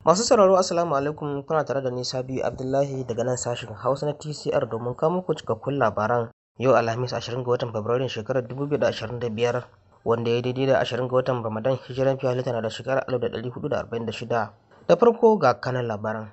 Masu sauraro, Assalamu alaikum. Kuna tare da ni Sabiu Abdullahi daga nan sashen Hausa na TCR domin kawo muku cikakkun labaran. Yau Alhamis, 20 ga watan Fabrairun shekarar 2025, wanda ya daidai da 20 ga watan Ramadan, hijiran fiye halitta na da shekarar 1446. Da farko ga kanan labaran.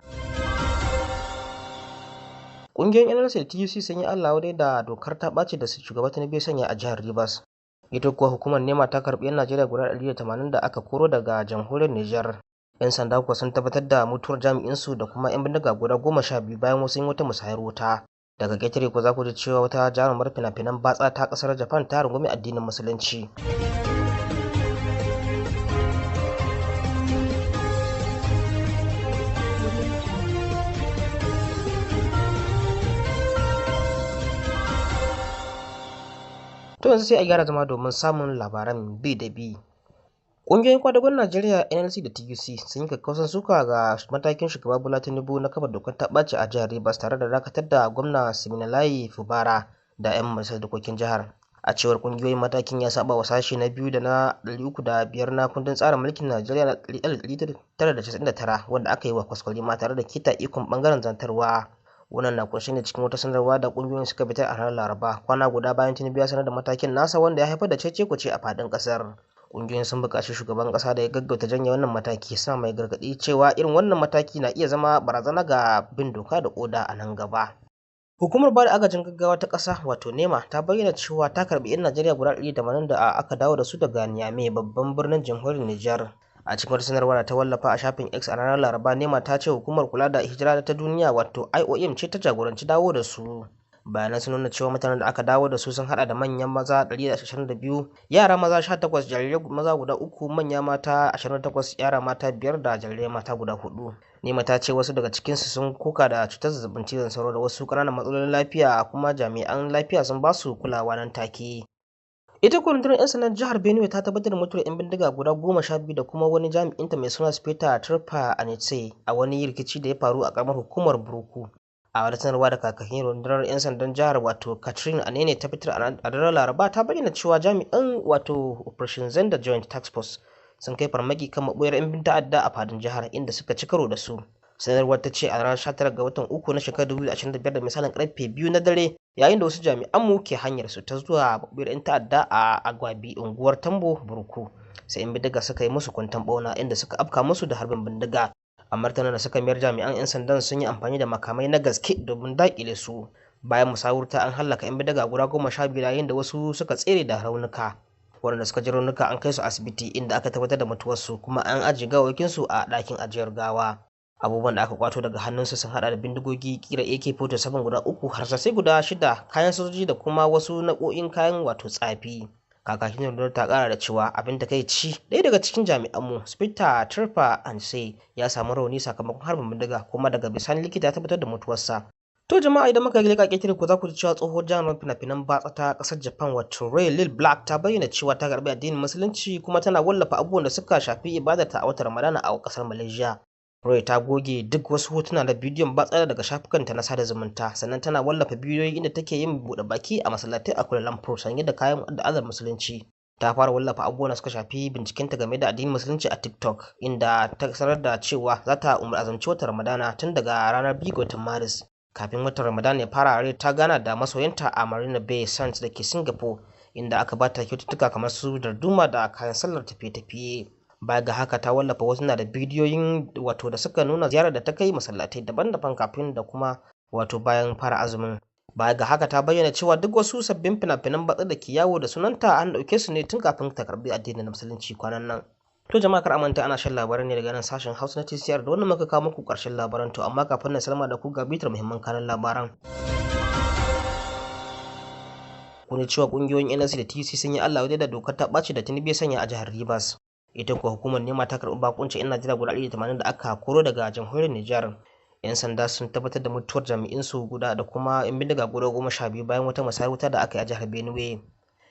Ƙungiyoyin NLC da TUC sun yi Allah wadai da dokar ta ɓaci da shugaba Tinubu ya sanya a jihar Rivers. Ita kuwa hukumar NEMA ta karɓi 'yan Najeriya guda 180 da aka koro daga jamhuriyar Nijar. 'Yan sanda kuwa sun tabbatar da mutuwar jami'insu da kuma 'yan bindiga guda 12 bayan wasu yin wata musayar wuta. Daga ƙetare ko za ku ji cewa wata jarumar fina-finan batsa ta ƙasar Japan ta rungumi addinin Musulunci. To yanzu sai a gyara zama domin samun labaran bi da bi. Ƙungiyoyin kwadagon Najeriya NLC da TUC sun yi kakkausan suka ga matakin shugaba Bola Tinubu na kafa dokar ta ɓaci a jihar Rivers tare da dakatar da gwamna Siminalayi Fubara da 'yan majalisar dokokin jihar. A cewar ƙungiyoyin, matakin ya saba wa sashe na biyu da na 305 na kundin tsarin mulkin Najeriya na 1999 wanda aka yi wa kwaskwarima tare da keta ikon bangaren zantarwa. Wannan na kunshe ne cikin wata sanarwa da kungiyoyin suka fitar a ranar Laraba, kwana guda bayan Tinubu ya sanar da matakin nasa wanda ya haifar da cece-kuce a faɗin ƙasar. Ƙungiyoyin sun buƙaci shugaban ƙasa da ya gaggauta janye wannan mataki, suna mai gargaɗi cewa irin wannan mataki na iya zama barazana ga bin doka da oda a nan gaba. Hukumar bada agajin gaggawa ta ƙasa wato NEMA ta bayyana cewa ta karɓi 'yan Najeriya guda 180 da aka dawo da su daga Niamey, babban birnin jamhuriyar Nijar. A cikin wata sanarwa da ta wallafa a shafin X a ranar Laraba, NEMA ta ce hukumar kula da hijira ta duniya wato IOM ce ta jagoranci dawo da su. Bayanan sun nuna cewa mutanen da aka dawo da su sun hada da manyan maza 122, yara maza 18, jarirai maza guda uku, manya mata 28, yara mata biyar da jarirai mata guda hudu. Nema ta ce wasu daga cikinsu sun koka da cutar zazzabin cizon sauro da wasu ƙananan matsalolin lafiya, kuma jami'an lafiya sun ba su kulawa nan take. Ita kuwa rundunar 'yan sandan jihar Benue ta tabbatar da mutuwar 'yan bindiga guda 12 da kuma wani jami'inta mai suna Speta Turpa Anetse a wani rikici da ya faru a karamar hukumar Buruku. A wata sanarwa da kakakin rundunar 'yan sandan jihar wato Catherine Anene ta fitar a daren Laraba, ta bayyana cewa jami'an wato Operation Zenda Joint Task Force sun kai farmaki kan maɓoyar 'yan ta'adda a fadin jihar, inda suka ci karo da su. Sanarwar ta ce a ranar 19 ga watan uku na shekarar 2025, da misalin karfe 2 na dare, yayin da wasu jami'anmu ke hanyar su ta zuwa maɓoyar 'yan ta'adda a Agwabi, unguwar Tambo, Burku, sai 'yan bindiga suka yi musu kwanton bauna, inda suka afka musu da harbin bindiga. A martanin da suka mayar, jami'an 'yan sandan sun yi amfani da makamai na gaske domin daƙile su. Bayan musawurta, an hallaka 'yan bindiga guda 12, yayin da wasu suka tsere da raunuka. Waɗanda suka ji raunuka an kai su asibiti, inda aka tabbatar da mutuwarsu, kuma an ajiye gawawakinsu a ɗakin ajiyar gawa. Abubuwan da aka kwato daga hannunsu sun hada da bindigogi kira AK-47 guda uku, harsasai guda shida, kayan sojoji da kuma wasu nau'o'in kayan wato tsafi. Kakakin rundunar ta kara da cewa abin da kai ci ɗaya daga cikin jami'anmu, Spita Turfa Anse, ya samu rauni sakamakon harbin bindiga, kuma daga bisani likita ya tabbatar da mutuwarsa. To jama'a, idan muka leƙa ƙetare ku, za ku ji cewa tsohuwar jarumar fina-finan batsa ta ƙasar Japan wato Ray Lil Black ta bayyana cewa ta karɓi addinin Musulunci, kuma tana wallafa abubuwan da suka shafi ibadarta a watan Ramadana a ƙasar Malaysia. Ray ta goge duk wasu hotuna da bidiyon batsa daga shafukanta na sada zumunta, sannan tana wallafa bidiyoyi inda take yin buɗe baki a masallatai a Kuala Lumpur sanye da kayan al'adar Musulunci. Ta fara wallafa abubuwan da suka shafi bincikenta game da addinin Musulunci a TikTok, inda ta sanar da cewa za ta azumci watan Ramadana tun daga ranar 2 ga watan Maris. Kafin watan Ramadan ya fara, Ray ta gana da masoyanta a Marina Bay Sands da ke Singapore, inda aka bata kyaututtuka kamar su darduma da kayan sallar tafiye-tafiye. Baya ga haka, ta wallafa wasu na da bidiyoyin wato da suka nuna ziyarar da ta kai masallatai daban-daban kafin da kuma wato bayan fara azumin. Baya ga haka, ta bayyana cewa duk wasu sabbin fina-finan batsa da ke yawo da sunanta an ɗauke su ne tun kafin ta karbi addinin Musulunci kwanan nan. To jama'a, kar manta ana shan labaran ne daga nan sashen Hausa na TCR. Da wannan muka kawo muku ƙarshen labaran. To amma kafin na salama da ku, ga bitar muhimman kanan labaran. Kun cewa kungiyoyin NLC da TUC sun yi Allah wadai da dokar ta ɓaci da Tinubu ya sanya a jihar Rivers. Ita kuwa hukumar NEMA ta karɓi bakuncin 'yan Najeriya guda 180 da aka koro daga jamhuriyar Nijar. 'Yan sanda sun tabbatar da mutuwar jami'insu guda da kuma 'yan bindiga guda 12 bayan wata musayar wuta da aka yi a jihar Benue.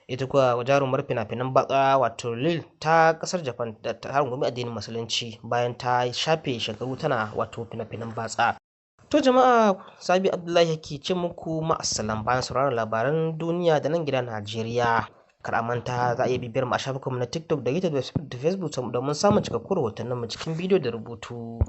Ita kuwa jarumar fina-finan batsa wato Lil ta kasar Japan da ta rungumi addinin Musulunci bayan ta shafe shekaru tana wato fina-finan batsa. To jama'a, Sabi Abdullahi yake ce muku ma'assalam bayan sauraron labaran duniya da nan gida Najeriya. Kar a manta za a iya bibiyar mu a shafukanmu na TikTok da YouTube da Facebook domin samun cikakkun rahotanninmu cikin bidiyo da rubutu.